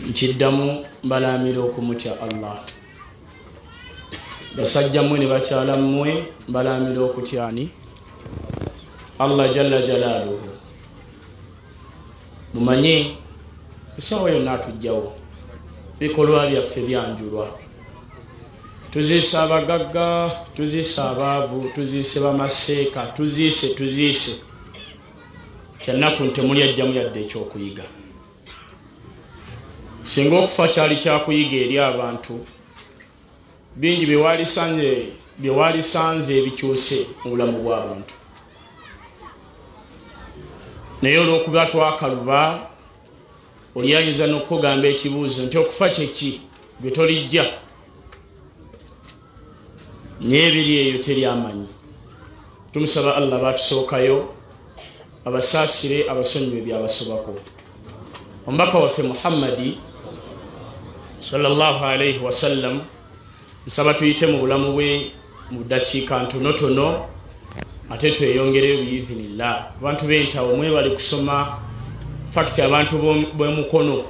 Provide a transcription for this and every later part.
Nkiddamu mbalaamira okumutya Allah. Basajja mmwe ne bakyala mmwe mbalaamira okutyani Allah jalla jalaaluhu. Mumanye essaawa yonna atujjawo, bikolwa byaffe byanjulwa. Tuziise abagagga, tuziise abaavu, tuziise bamaseeka, tuziise. Kyannaku nti temuli ajjamu yadde ekyokuyiga. Singa okufa kyali kyakuyiga eri abantu, bingi bye walisanze ebikyuse mu bulamu bw'abantu. Naye olw'okuba twakaluba, oli ayinza n'okukugamba ekibuuzo nti okufa kye ki gwe tolijja, naye ebiri eyo teri amanyi. Tumusaba Allah batusookayo abasaasire, abasonyiwe byabasobako. Omubaka waffe Muhammadi sallallahu alaihi wasallam, nsaba tuyite mu bulamu bwe mu ddakiika ntonotono ate tweyongereyo biidhinillah. Abantu b'entawo mwebali kusoma fakiti, abantu b'emukono,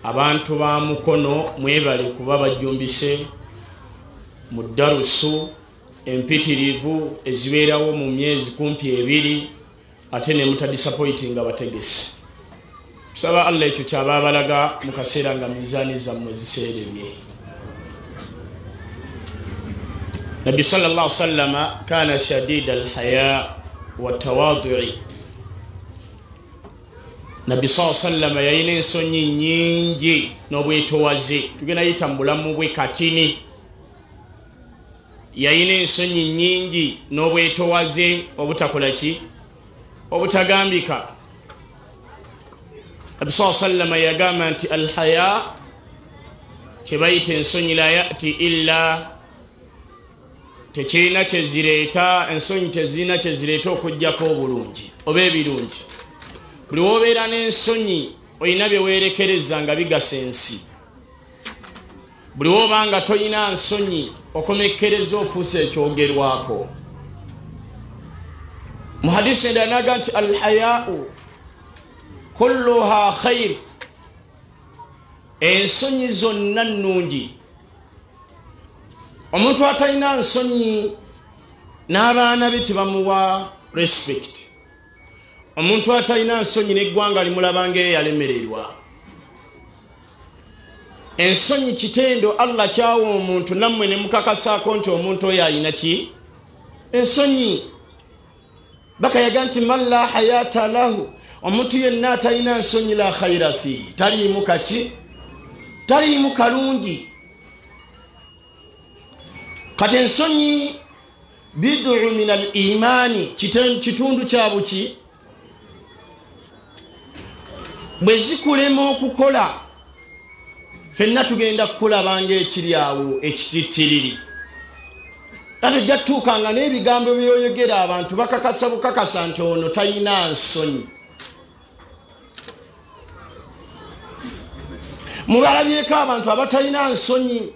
abantu ba Mukono mwebale kuba bajjumbise mu ddarusu empitirivu ezibeerawo mu myezi kumpi 2, ate ne mutadisappointinga bategesi. Tusaba Allah ekyo kyaba abalaga mu kaseera nga mizaani zammwe ziseeremye. Nabbi sallallahu sallama kana shadida alhaya watawadui. Nabbi saa sallama yalina ensonyi nyingi n'obwetowaze. Tugenda yita mu bulamu bwe katini. Yalina ensonyi nyingi n'obwetowaze obutakola ki, obutagambika. Nabbi saa sallama yagamba nti alhaya, kyebayita ensonyi, la yati illa, tekirina kyezireeta. Ensonyi tezirina kyezireeta okugjako obulungi oba ebirungi. Buli wobeera n'ensonyi olina bye weerekereza nga bigasa ensi. Buli woba nga toyina nsonyi okomekkereza ofuuse ekyogerwako. Mu hadisi endala naga nti alhayau kulluha khair, ensonyi zonna nnungi. Omuntu atalina nsonyi n'abaana be tebamuwa respect. Omuntu atalina nsonyi n'eggwanga limulaba ng'eyalemererwa. Ensonyi kitendo Allah kyawa omuntu, nammwe ne mukakasaako nti omuntu oyo alina ki? Ensonyi. Bakayaga nti man la hayata lahu, omuntu yenna atalina nsonyi, la khaira fihi, taliimu kaki, taliimu kalungi. Kati ensonyi bidu min al imani, kitundu kya buki. Bwe zikulema okukola, ffenna tugenda kukulaba ng'ekiri awo ekitittiriri. Ate ojja tutuukanga n'ebigambo byoyogera abantu bakakasa bukakasa nti ono talina nsonyi. Mubalabyeko abantu abatalina nsonyi.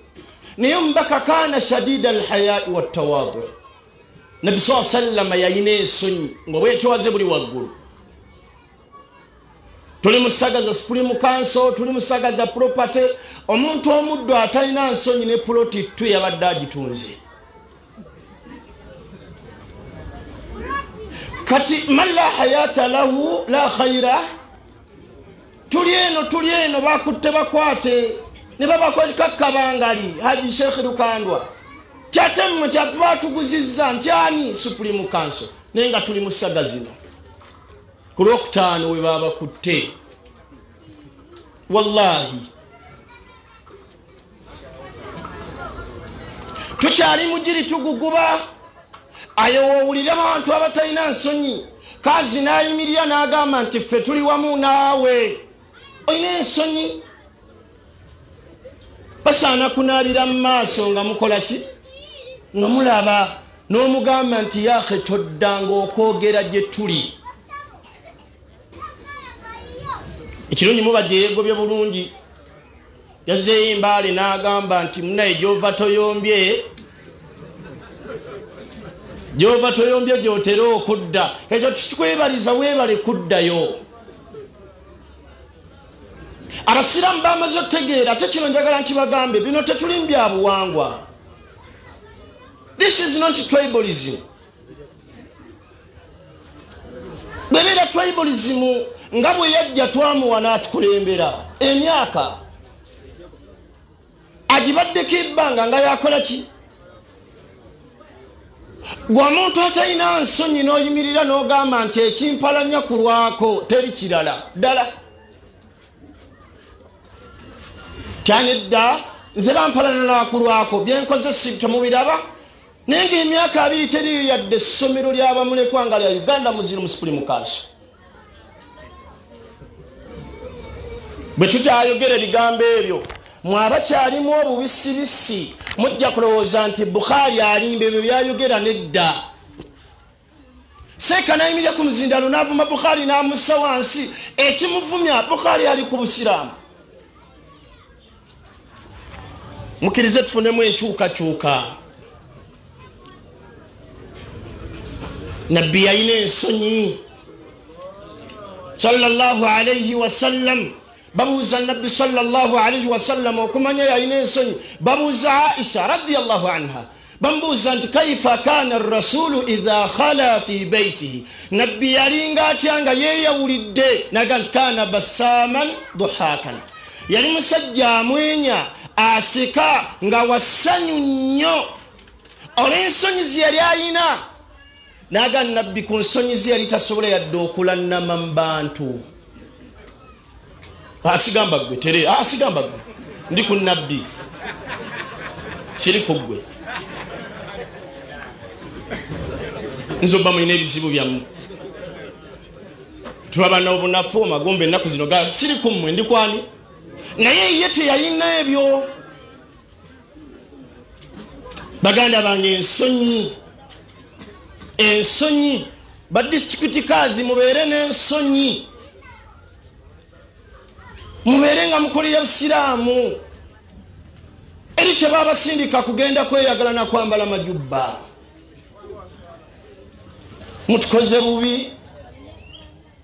Naye omubaka kaana shadida alhayai wattawadu. Nabbi saa sallama yalina ensonyi ng'obwetowaze buli waggulu. Tuli musagaza Supreme Council, tuli musagaza property. Omuntu omuddo atalina nsonyi ne puloti tu yabadde agitunze. Kati man la hayata lahu la khaira. Tuli eno bakutte bakwate ne babakweka kabangali Haji Sheikh Lukandwa kyatemmwe kyatu batuguzizza nti ani Supreme Council, naye nga tuli mu saga zino. Ku lwokutaano we babakutte, wallahi tukyali mugiri tuguguba. Ayo woowulire abantu abatalina nsonyi. Kazi n'ayimirira n'agamba nti ffe tuli wamu naawe. Olina ensonyi, basaana kunaabira mu maaso nga mukola ki, nga mulaba. N'omugamba nti yahe toddanga okwogera gye tuli. Ekirungi mubajje yeegobye bulungi, yazzeeyo embaale n'agamba nti munaye gy'ova toyombye, gy'ova toyombye gy'otera okudda. Ekyo tukikwebaliza, weebale kuddayo. Abasiraamu bamaze okutegeera, ate kino njagala nkibagambe, bino tetuli mu bya buwangwa. This is not tribalism. Bwebeera tribalism nga bwe yajja twamuwa n'atukulembera emyaka agibaddeko ebbanga nga yakola ki? Gwe omuntu atalina nsonyi n'oyimirira n'ogamba nti ekimpalanya ku lwako teri kirala ddala kyanedda, nze bampalana nakulwako byenkoze si temubiraba, naye ngaemyaka 2 teriyo yadde essomero ly'abamulekwa nga lya Uganda Muslim Supreme Council. Bwe tukyayogera ebigambo ebyo mwabakyalimu obubisibisi, mujja kulowooza nti Bukhari alimba ebyo byayogera nedda. Seeka nayimirira ku muzindalo n'avuma Bukhari n'amussa wansi, ekimuvumya Bukhari ali ku busiraamu. Mukkirize tufunemu enkyukakyuka. Nabbi yalina ensonyi sallallahu alayhi wasallam. Babuuza Nabbi sallallahu alayhi wasallam okumanya yalina ensonyi, babuuza Aisha radiyallahu anha, bamubuuza nti kaifa kana rasulu idha khala fi baitihi, Nabbi yalinga atya nga yeeyawulidde? Naga nti kana bassaman duhakan, yali musajja amwenya aseka nga wasanyu nnyo olw'ensonyi ze yali ayina. Naga Nabbi ku nsonyi ze yali tasobola yadde okulannama mu bantu. Asigamba ggwe tere, asigamba ggwe, ndi ku Nabbi siri ku ggwe. Nze obba mulina ebizibu byammwe, tulaba n'obunafu amagumba ennaku zino ga siri ku mmwe, ndi kwani? Naye ye teyalina ebyo. Baganda bange, ensonyi, ensonyi, badisitulikiti kazi mubeere n'ensonyi, mubeere nga mukolera busiraamu. Eri kyebabasindika kugenda kweyagala na kwambala majubba. Mutukoze bubi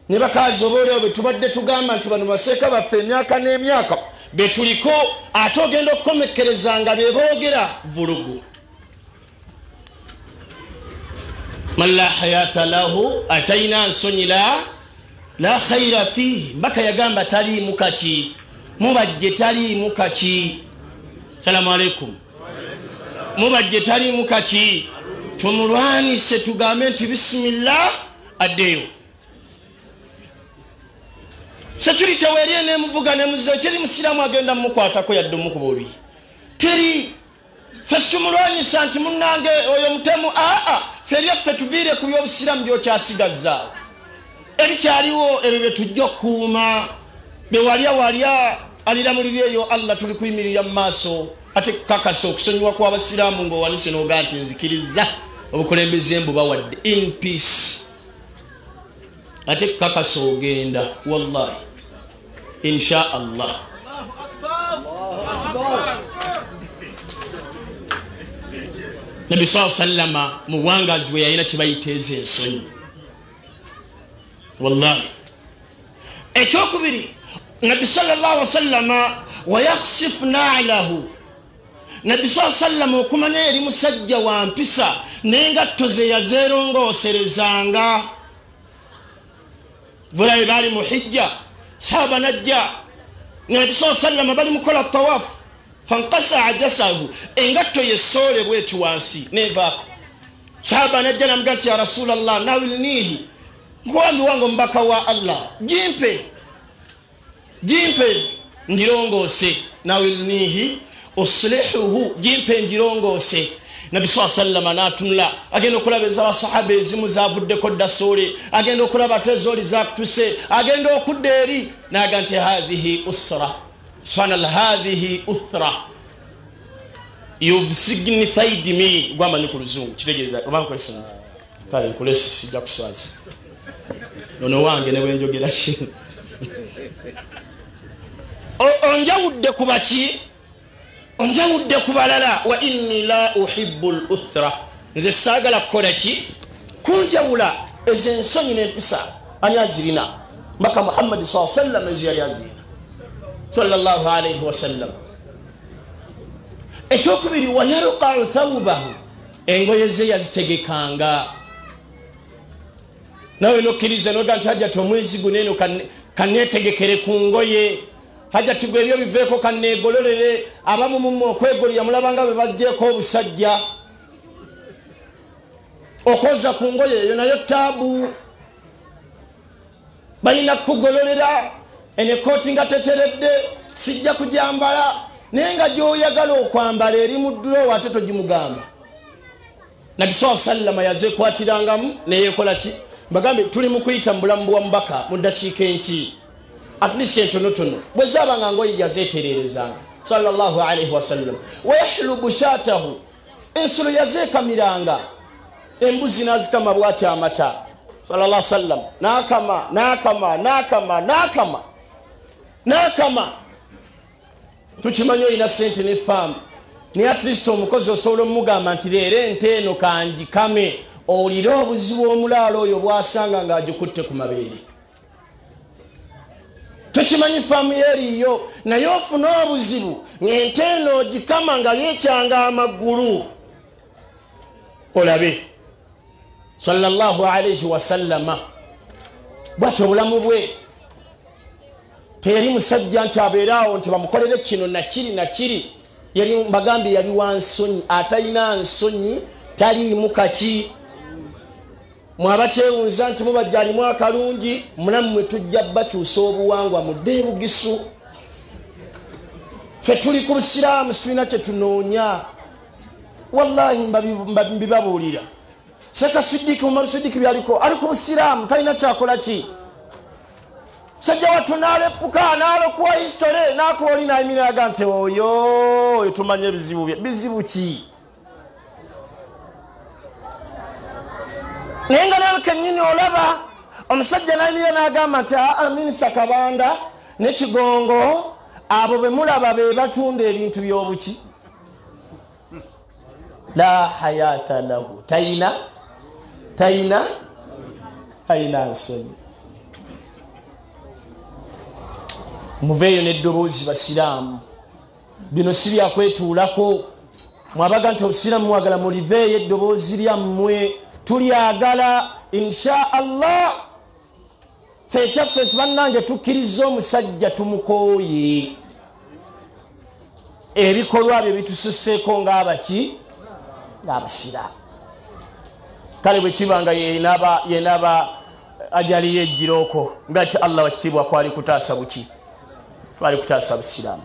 ne bakazi oboolyawo bwe tubadde tugamba nti bano baseeka baffe emyaka n'emyaka betuliko, ate ogenda okukomekkereza nga beboogera vulugu. Man la hayata lahu, atalina nsonyi la khaira fihi. Mbaka yagamba taliimu kaki, mubajje taliimu kaki. Salamu alaikum. Mubajje taliimu kaki, tumulwanise tugambe nti bisimillah addeyo. Security weeri eneemuvuga nemuze, teri musiraamu agenda mumukwatako yadde omukuba oluyi. Teri ffe situmulwanyisa nti munnange oyo mutemu, aa ffe ebyaffe tuviire ku byobusiraamu byokyasigazaawo, ebikyaliwo ebyo bye tujja okukuuma. Bewalya walya aliramulira eyo Allah, tuli kuyimirira mu maaso ate kakasa okusonyiwa kw'abasiraamu ng'owanise n'ogaa nti nzikiriza obukulembeze mbubawadde in peace, ate kakasa ogenda wallahi insha Allah. Nabbi sallallahu sallama mu buwangazi bwe yalina kye bayita ensonyi wallahi. Ekyokubiri, Nabbi sallallahu wasallama wayakhsifu na'lahu, Nabbi sallallahu sallama okumanya yali musajja wa mpisa n'engatto ze yazeerongooserezanga. Vulabe baali mu hijja, sahaba najja nga Nabbi sallallahu sallama bali mukola tawafu, fankasaa jasahu, engatto yesoole bweti wansi nevaako. Sahaba najja namuga nti ya Rasulallah nawilnihi, nkuwambi wange omubaka wa Allah, jimpe jimpe ngirongoose. Nawilnihi uslihuhu, jimpe ngirongoose. Nabbi sallallahu sallama n'atunula, agenda okulaba ez'abasahaba ezimu zavuddeko dda soole, agenda okulaba ate ezooli zakutuse, agenda okudda eri n'aga nti hadhihi usra, subhanallah, hadhihi uthra, you've signified me. Gwamanyi ku luzungu kitegeeza oba nkwesonga kale nkulese sijja kuswaza ono wange ne bwenjogera ki onjawudde ku baki, onjawudde ku balala. Wa inni la uhibbu l-uthra, nze saagala kukola ki kunjawula. Ezo ensonyi n'empisa ani azirina? Mbaka Muhammadi saa sallam ezo yali azirina. Sallallahu alaihi wasallam. Ekyokubiri, wayarqau thawbahu, engoye ze yazitegekanga. Nawe nokkiriza noga nti hajjati omwezi guno eno kaneetegekere ku ngoye, hajjati gwe ebyo biveeko kaneegololere. Abamu mumwe okwegolera mulabanga bwe baggyeko obusajja. Okwoza ku ngoye eyo nayo taabu, balina kukugololera. Eno ekooti nga teteredde, sijja kugyambala, naye nga gy'oyagala okwambala eri mu ddulowa ate togimugamba. Nabbi saa sallama yazeekwatirangamu neyeekola ki? Mbagambe tuli mu kuyita mu bulamu bwa mubaka mu ddakiika enki, at least entonotono, bwe zaabanga ngoye yazeetererezanga sallallahu alaihi wasallam. Wayahlubu shatahu, ensolo yazeekamiranga, embuzi n'azikama bwati amata sallallahu sallam, n'akama n'akama n'akama n'akama n'akama. Tukimanyi olina sente ne faamu, naye at least omukozi osobola omugamba nti leero ente eno kanjikame, owulire obuzibu omulaalo oyo bwasanga ng'agikutte ku mabeere. Tukimanyi faamu yeeriyo, naye ofune obuzibu ng'ente eno ogikama nga yeekyanga amagulu, olabe. Sallallahu alaihi wasallama bwatyo obulamu bwe. Teyali musajja nti abeeraawo nti bamukolere kino nakiri nakiri. Yali, mbagambye, yali wa nsonyi, atalina nsonyi taliimu kaki. Mwabakyewunza nti mubajja alimu akalungi, munammwe tujja bakyusa obuwangwa mudde ebugisu. Ffe tuli ku busiraamu, situlina kye tunoonya. Wallahi mbibabuulira. Seka Sidiki, Umaru Sidiki byaliko, ali ku busiraamu, talina kyakola ki. Musajja wattu n'alepuka n'alokuwa history n'akuba oli n'ayimira aga nti oyo oyo tumanye ebizibu bye. Bizibu ki? Naye nga nawe kennyini olaba omusajja n'ayimira n'agamba nti aa, Minisita Kabanda ne Kigongo abo be mulaba be batunda ebintu by'obuki. La hayata lahu, tayina tayina tayina nsonyi. Muveeyo n'eddoboozi basiraamu, bino si byakwetuulako. Mwabaga nti obusiraamu mwagala, muliveeyo eddoboozi lyammwe, tulyagala insha Allah. Ffe ekyaffe nti bannange tukkiriza omusajja tumukooye, ebikolwa bye bitususseeko ng'abaki, ng'abasiraamu. Kale bwe kiba nga yenaba ajali yejjirooko nga ti Allah wakitiibwa kwali kutaasa buki, twali kutaasa busiraamu.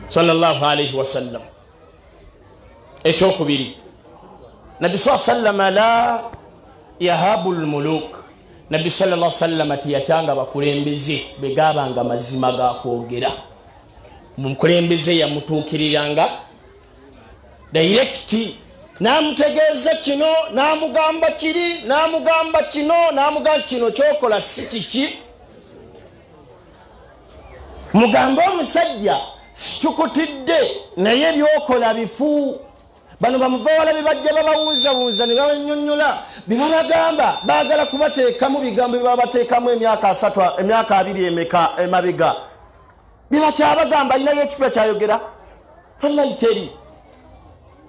Sallallahu alaihi wasallam. Ekyokubiri, Nabbi saa sallama la yahabu lmuluk, Nabbi sallallahu sallama teyatyanga bakulembeze begabanga mazima gakwogera. Mukulembeze yamutuukiriranga dairekiti, n'amutegeeza kino, n'amugamba kiri, n'amugamba kino, n'amugamba kino kyokola si kiki. Mugambe omusajja situkutidde, naye byokola bifu. Bano bamuvawala be bajja babawunzawunza ne babannyonnyola bye babagamba, baagala kubateekamu bigambo bye babateekamu emyaka 30, emyaka 20 emeka emabega. Bye bakyabagamba alinayo ekipya kyayogera, wallahi teri.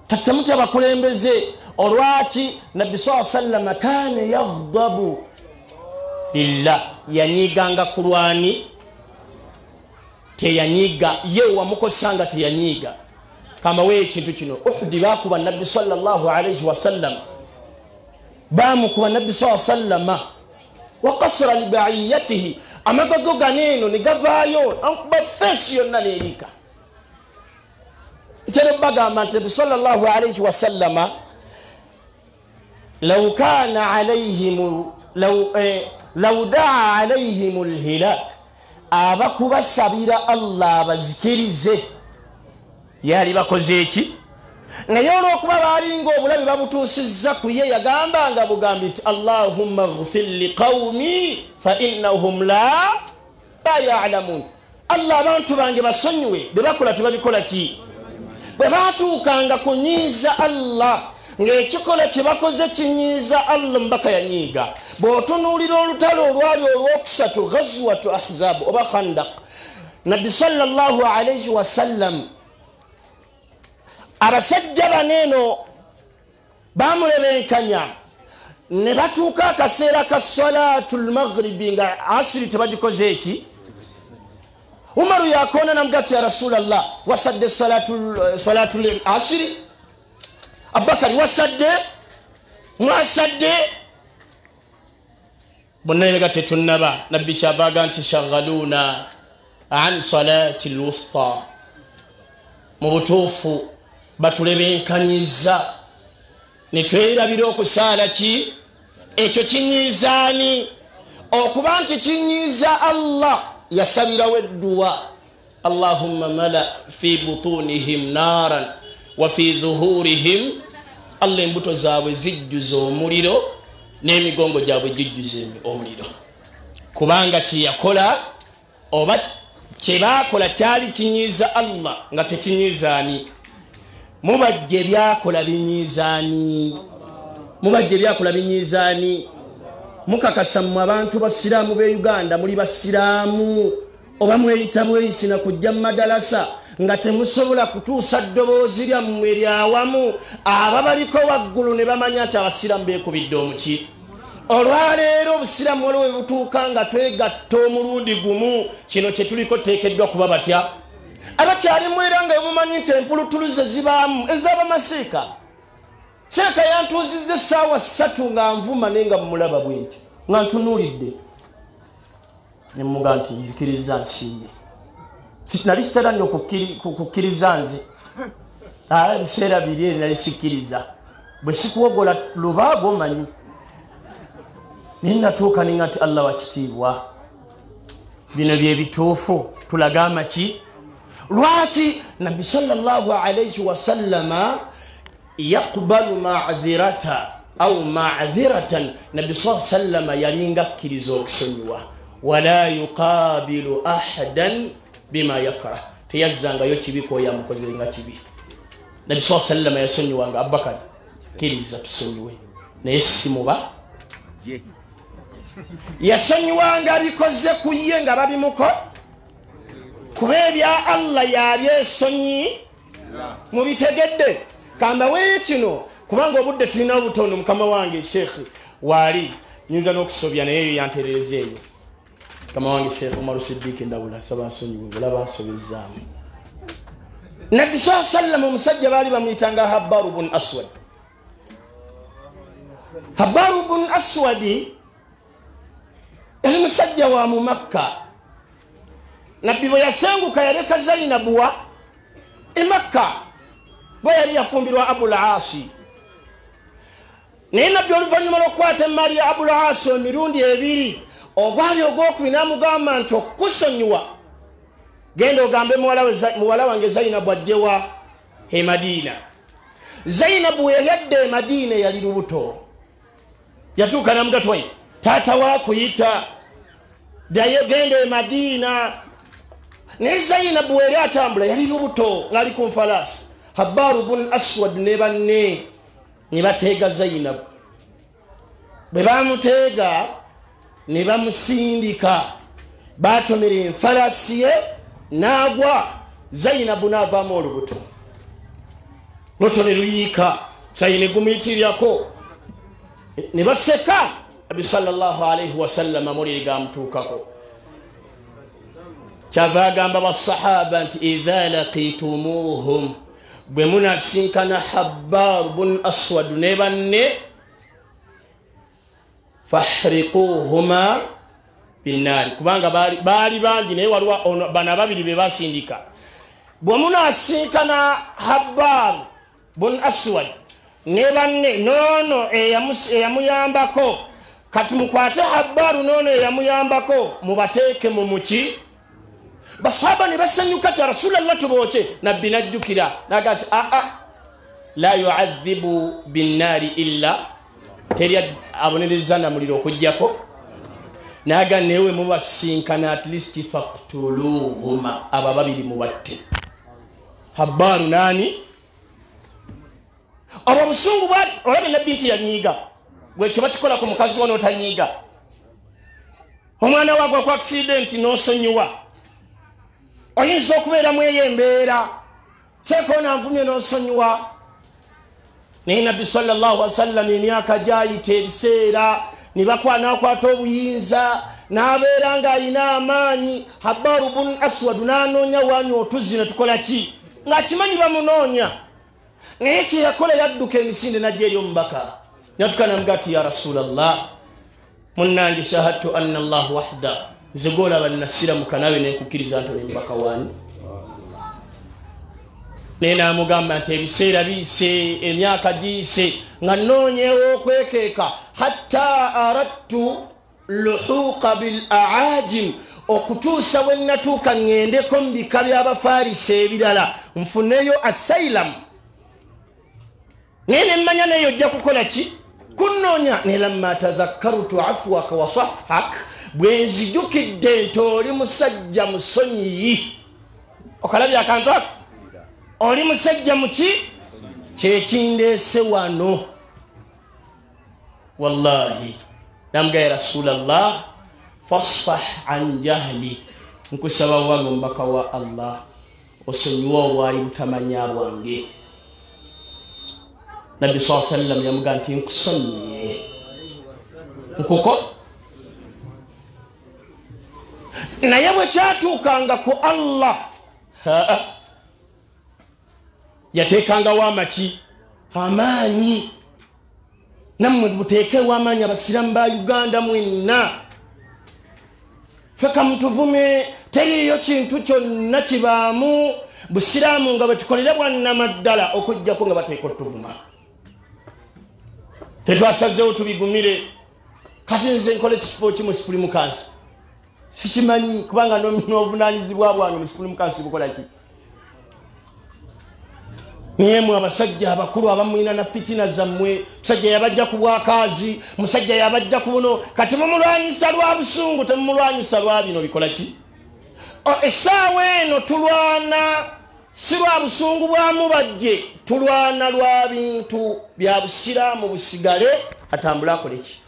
Tatemutya bakulembeze. Olwaki? Nabbi saa sallama kaana yaghdabu lillah, yanyiiganga ku lwani? Teyanyiiga ye wamukosanga, teyanyiiga. Kamawe ekintu kino, Uhudi bakuba Nabbi sallallahu alaihi wasallam, bamukuba Nabbi saa sallama wakasara libaiyatihi, amagago ganeeno ne gavaayo, ankuba feesi yonna neeriika. Ntera bagamba nti Nabbi sallallahu alaihi wasallama law kana alaihim law daa alaihim lhilak, abakubasabira Allah abazikirize, yali bakoze eki? Naye olw'okuba baalinga obulabe babutuusizza ku ye, yagambanga bugambi nti Allahumma ghfir liqawmi fa innahum la ya'lamun, Allah abantu bange basonyiwe, bye bakola tebabikola ki. Bwe batuukanga kunyiiza Allah, ng'ekikola kye bakoze kinyiiza Allah, mubaka yanyiiga. Bw'otunuulira olutalo olwali olwokusatu, Ghazwatu Ahzab oba Khandak, Nabbi sallallahu alaihi wasallam, abasajja baneeno bamulebenkanya ne batuuka akaseera ka salatu lmaghribi nga asiri tebagikoze eki. Umaru yakoona namuga ti, ya Rasulallah, wasadde salatu asiri? Abubakari wasadde? Mwasadde? Bonna lega tetunnaba. Nabbi kyavaga nti shaghaluna an salati lwusta, mu butuufu batulebenkanyiza netwerabira okusaala ki. Ekyo kinyiizaani? Okuba nti kinyiiza Allah, yasabirawo edduwa, allahumma mala fi butunihim naran wa fi dhuhurihim. Allah, embuto zaabwe zijjuza omuliro n'emigongo gyabwe gijjuza omuliro, kubanga kyeyakola oba kyebakola kyali kinyiiza Allah. Nga tekinyiizaani? Mubajje ebyakola binyiizaani? Mubajje ebyakola binyiizaani? Mukakasa mmwe abantu basiraamu b'e Uganda muli basiraamu, oba mweyita bweyisi na kujja mu madalasa nga temusobola kutuusa ddoboozi lyammwe lyawamu, ababaliko waggulu ne bamanya nti abasiraamu beekubidde omuki? Olwaleero obusiraamu waliwo we butuuka nga twegatta omulundi gumu. Kino kye tuliko tuteekeddwa kuba batya abakyalimu, era nga mumanyi nti empulutuluze zibaamu ez'abamasiika. Seeka yantuuzizza essaawa 3 nga nvuma, naye nga mumulaba bwe nti nga ntunuulidde, nemuga nti nzikiriza nsiiye. Nali sitera nnyo kukkiriza nze, ebiseera biri eri nali sikkiriza, bwe sikuwogola lubaago omanyi, naye natuuka ninga nti Allah wakitiibwa, bino bye bituufu, tulage amaki. Lwaki Nabbi sallallahu alaihi wasallama yaqbalu madhirata au madhiratan? Nabbi saa sallama yalinga akkiriza okusonyiwa, wala yuqabilu ahadan bima yakrah, teyazzangayo kibi kwoyo amukoze nga kibi. Nabbi saa sallama yasonyiwanga. Abubakari, kkiriza tusonyiwe, naye simuba yasonyiwanga bikoze ku ye nga babimuko, kuba ebya Allah yabyesonyi. Mubitegedde? Kambaweeyo kino kubanga obudde tulina obutono. Mukama wange Sheekh waali nyinza n'okusobya, naye eyo yanterereza eyo. Mukama wange Sheekh Umaru Sidiiki Ndabula, saba nsonyiwe bulaba nsobezaamu. Nabbi saa sallama, omusajja baali bamuyitanga Habaru bun Aswad. Habaru bun Aswadi yali musajja wa mu Makka. Nabbi bwe yasenguka yaleka Zainabu wa emakka, bwe yali yafumbirwa Abul Asi. Naye Nabbi oluvannyuma lw'okukwata emaali ya Abul Asi emirundi ebiri, ogwali ogwokubiri n'amugamba nti okukusonyiwa, genda ogambe muwala wange Zainabu ajjewa e Madiina. Zainabu we yali adda e Madiina yali lubuto. Yatuuka namugatwai, taata wakuyita, ddayo genda e Madiina. Naye Zainabu weeri atambula yali lubuto ng'ali ku nfalaasi, Habaru bun Aswad ne banne ne bateega Zainabu. Bwe bamuteega ne bamusindika, batomera enfalaasi ye n'agwa, Zainabu n'avaamu olubuto, luto ne luyiika, sayi ne gumuyitirirako, ne baseka. Nabbi sallallahu alaihi wasallama amawulire gamutuukako, kyava agamba basahaba nti idha laqitumuhum, bwe munasinkana Habbaru bun Aswad ne banne, fahriquhuma binnaari, kubanga baali bangi, naye waliwo bano ababiri be basindika. Bwe munasinkana Habbaru bun Aswad ne banne noono eyamuyambako, kati mukwate Habbaru noono eyamuyambako mubateeke mu muki. Basahaba ne basanyuka ti Rasulallah tubooke. Nabbi najjukira naga nti aa, la yuadhibu binnaari illa, teri abonereza na muliro okujjako. Naga newe mubasinkana at least faktuluhuma, abo ababiri mubatte. Habbaaru nani obwo obusungu bwali olabye nabbi nti yanyiiga gwekyo bakikola ku mukazi wo n'otanyiiga omwana wagwa ku accident n'osonyiwa oyinza okubeeramu eyo embeera sekoona nvumye n'osonyiwa naye nabbi sallallahu alaihi wasallam emyaka gyayita ebiseera ne nakwata obuyinza n'abeera ng'alina amaanyi. Habbaaru bun Aswad n'anoonya wanywa otuzzi ne tukola ki ng'akimanyi bamunoonya naye kye yakola yadduka emisinde n'ajja eri omubaka natuka namuga ati ya Rasulallah munnange shahadtu anna Allah wahda nze gwolaba nnasiramuka naawe nenkukkiriza nti oli mubaka wani. Naye n'amugamba nti ebiseera biyise emyaka giyise nga nnoonyeewo okwekeeka hatta aradtu luhuqa bil aajim okutuusa bwe nnatuuka ŋŋendeko mu bika by'abafarisi ebirala nfuneyo asylum naye nemmanya naye ojja kukola ki kunnoonya. Naye lamma tadhakkarutu afwaka wa safhak bwe nzijukidde nti oli musajja musonyiyi okalabye akantu ako oli musajja muki kyekindeese wano. Wallahi namuga ya Rasulallah fasfah an jahli nkusaba wange omubaka wa Allah osonyiwa obwali butamanya bwange. Nabbi sallallahu alaihi wasallam yamuga nti nkusonyiye nkuko. Naye bwe kyatuukanga ku Allah yateekangawo amaki amaanyi. Nammwe buteekewo amaanyi abasiraamu ba Uganda mwenna ffe mutuvume teriiyo kintu kyonna kibaamu busiraamu nga bwe tukolera bwannamaddala okuggyako nga bateeka otuvuma tetwasazeewo tubigumire. Kati nze nkola ekisipo ki mu Supreme Council sikimanyi kubanga n'obuvunaanyizibwa bwange mu Supreme Council bukola ki. Naye mwe abasajja abakulu abamwina na fitina zammwe musajja yabajja ku bwakaazi musajja yabajja ku buno kati mumulwanyisa lwa busungu temumulwanyisa lwa bino bikola ki. Essaawa eno tulwana si lwa busungu bwa mubajje tulwana lwa bintu bya busiraamu busigale atambule akole ki.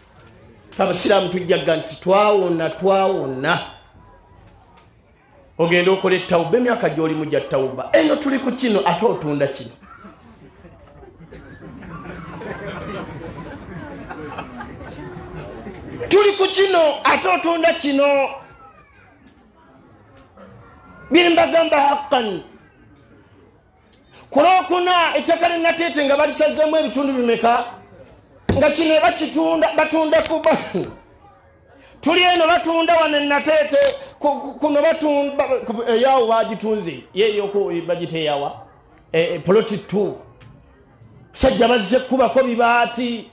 Abasiraamu tujjaga nti twawona twawona ogenda okola ettawuba emyaka gy'oli mujja ttawuba eno tuli ku kino ate otunda kino. Tuli ku kino ate otunda kino birimbagamba haqqan. Ku lwokuna ettaka linateete nga balisazeemu ebitundu bimeka nga kino bakitunda batunda kuba tuli eno batunda wano Nateete kuno batunda eyawo bagitunze yeyoko bagiteeyawa poloti 2 sajja bazze kubako bibaati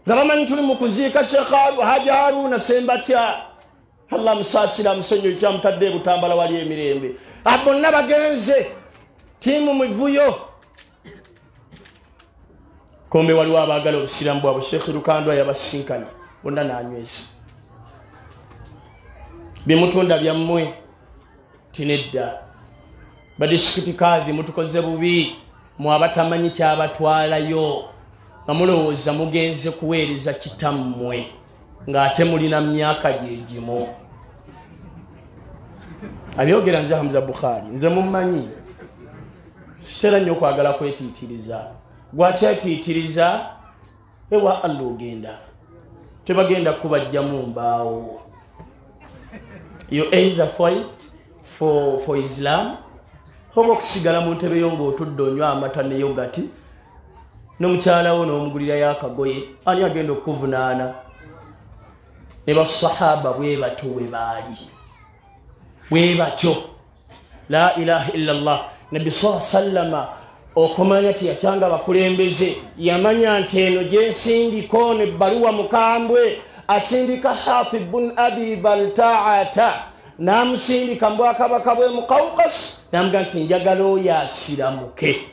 nga bamanyi tuli mu kuziika Sheikh Haji Haruna Sembatya Allah musaasira musonyiwe kyamutadde Butambala wali emirembe bonna bagenze tiimu mivuyo. Kumbe waliwo abaagala obusiraamu bwabwe Sheikh Lukandwa yabasinkanye bonna n'anyweza bimutunda byammwe tinedda badisitulikiti kaadi mutukoze bubi mwe abatamanyi kyabatwalayo nga mulowooza mugenze kuweereza kitammwe ng'ate mulina myaka gye gimu. Abyogera nze Hamza Bukhari nze mummanyi sitera nnyo okwagala kwetiitiriza gwakyetiitiriza ewa Allah ogenda tebagenda kubajjamu mbaawo. You either fight for Islam oba okusigala mu ntebe yo ng'otudde onywa amata ne yogati n'omukyala wo n'omugulirayo akagoye ani agenda okukuvunaana. Ne basahaba bwe batyo we baali bwe batyo. La ilaha illallah. Nabbi sallallahu alaihi wasallama okumanya ti yatyanga abakulembeze yamanya nti eno gyensindika ono ebbaluwa mukambwe asindika Hatib bun Abi Baltaata n'amusindika mu bwakabaka bwe Muqawqas n'amuga nti njagala oyo asiramuke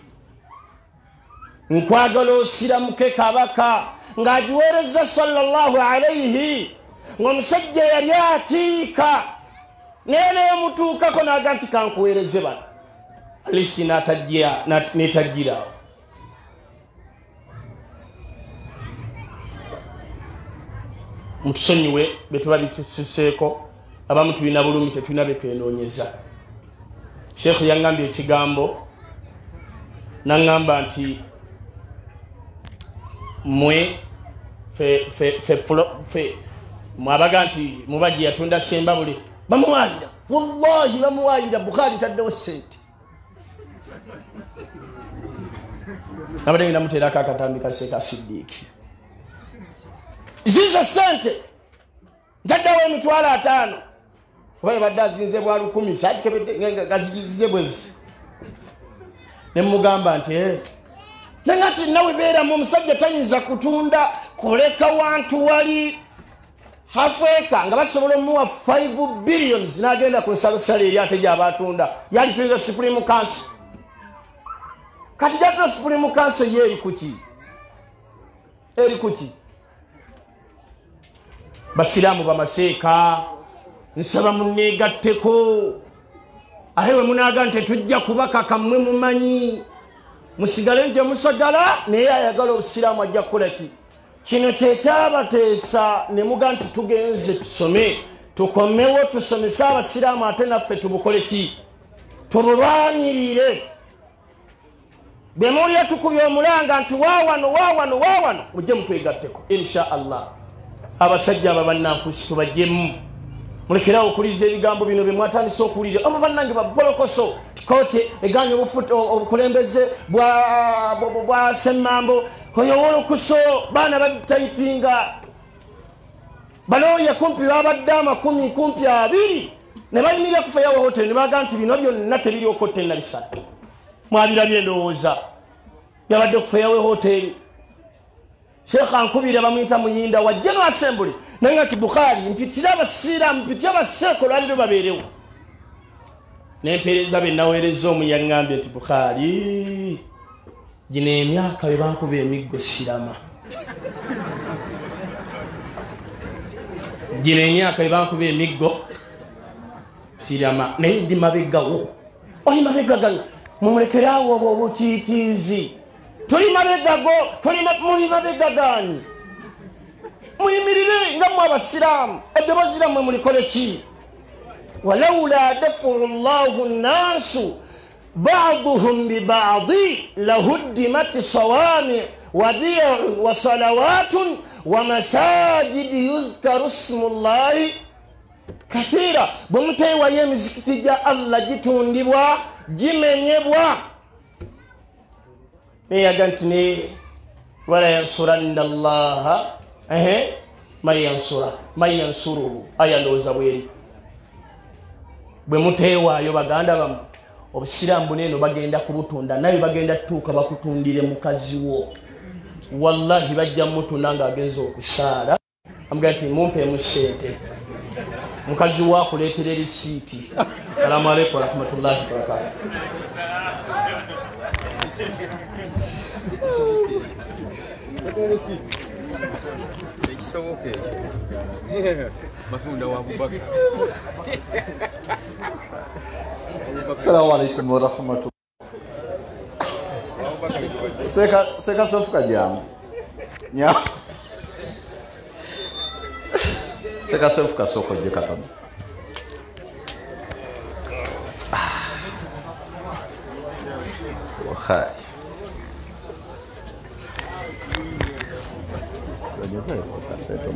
nkwagala osiramuke kabaka ng'agiweereza sallallahu alaihi ng'omusajja yali atiika naye neemutuukako n'aga nti kankuweereze bano. At least n'atajja netajjirawo. Mutusonyiwe betuba bituseseeko, abamu tulina bulumi tetulina betwenoonyeza. Sheikh yangambye ekigambo nangamba nti mwe fe mwabaga nti mubaji yatunda Sembabule bamuwayira, wallahi bamuwayira. Bukhari taddewo sente nabadde ngenda muteerako akatambi ka Seeka Siddiiki. Zizo sente ntaddewo 50,000 kuba yabadde azinze bwa 10,000 sakikebedde gazigize bwezi. Ne mugamba nti nangati nawe beeramu omusajja tayinza kutunda kuleka wantu wali hafweka nga basobola omuwa 5 billions n'agenda ku nsalosalo eri ate gy'abatunda yali tuyinza Supreme Council. Kati gyatula Supreme Council ye eri kuki? Eri kuki? Basiraamu bamaseeka nsaba munneegatteko ate we munaaga nti tetujja kubakaka mmwe mumanyi musigale nti musagala naye ayagala obusiraamu ajja kukola ki? Kino kyekyabateesa ne muga nti tugenze tusome tukomewo tusomese abasiraamu ate naffe tubukole ki? Tubulwanirire. Bwe muwulira tukubye omulanga nti waawano waawano waawano mujje mutwegatteko insha Allah. Abasajja aba bannanfuusi tubajjemu, mulekerawo okuwuliriza ebigambo bino bye mwatandise okuwulira. Abo bannange babolokoso kooti eganye obukulembeze bwa Semmambo oyo wolokuso baana batayipinga balooya kumpi babadde 10 kumpi 20 ne bayimirira ku Fairway Hotel ne baga nti bino byonna tebiri okotte na bisatu. Mwabirabye endowooza byabadde ku Fairway Hotel. Sheikh ankubira bamuyita Muyinda wa General Assembly nanga nti Bukhari mpitira abasiraamu mpitira abaseeko lwaliro babeerewo. Nempeereza be naweereza omu yaŋŋambye nti Bukhari gino emyaka bwe bankuba emiggo sirama, gino emyaka bwe bankuba emiggo sirama, naye ndi mabegawo. Oli mabega gange mumulekeraawo obwo obutiitiizi. Tuli mabegago, muli mabega ganyi. Muyimirire nga mmwe abasiraamu eddoboozi lyammwe mulikole ki? Walawula dafuu llahu nnaasu ba'duhum biba'di lahuddimat sawami wa biya'un wa salawatun wa masajid yuzkaru ismu llahi kathira. Bwe muteewayo emizikiti gya Allah gitundibwa gimenyebwa. Neyaga nti ne wala yansuranna llaha man yansura man yansuruhu. Aya ndowooza bweri. Bwe muteewaayo baganda bammwe obusiraamu buneeno bagenda kubutunda naye bagenda tutuuka bakutundire mukazi wo. Wallahi bajja mutunda ng'agenza okusaala amugaa nti mumpeemu ssente mukazi wo akuleetera erisiiti. Salaamu aleikum warahmatullahi wabarakatuh. Ekisoboka ekyo matunda wa Abubakar. Assalamu alaikum warahmatullahi. Seka sofuka jamu nya seka sofuka soko je katono. Hai. Bonyeza kasete.